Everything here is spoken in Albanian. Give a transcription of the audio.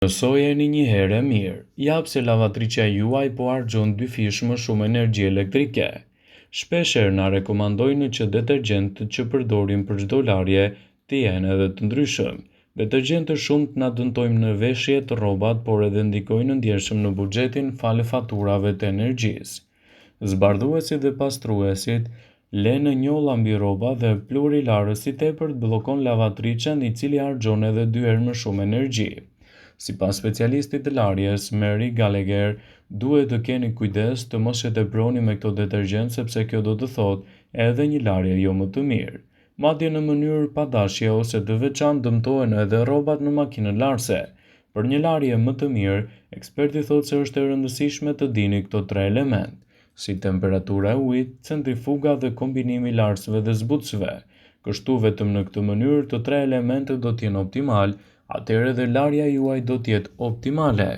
Mësojeni një herë e mirë, ja pse lavatriçja juaj po harxhon dyfish më shumë energji elektrike. Shpeshherë na rekomandojnë që detergjentët që përdorim për çdo larje të jenë edhe të ndryshëm. Detergjentë të shumtë na dëmtojnë veshjet, rrobat, por edhe ndikojnë ndjeshëm në buxhetin falë faturave të energjisë. Zbardhuesit dhe pastruesit lenë njolla mbi rroba dhe pluhuri larës i tepërt bllokon lavatriçen i cili harxhon edhe dy herë më shumë energji. Sipas specialistit të larjes, Mary Gallagher, duhet të keni kujdes të mos e teproni me këto detergjentë sepse kjo do të thotë edhe një larje jo më të mirë. Madje në mënyrë pa dashje ose të veçantë dëmtohen edhe rrobat në makinën larëse. Për një larje më të mirë, eksperti thotë se është e rëndësishme të dini këto tre elementë, si temperatura e ujit, centrifuga dhe kombinimi i larësve dhe zbutësve. Kështu vetëm në këtë mënyrë të tre elementët do të jenë optimal, atëherë edhe larja juaj do të jetë optimale.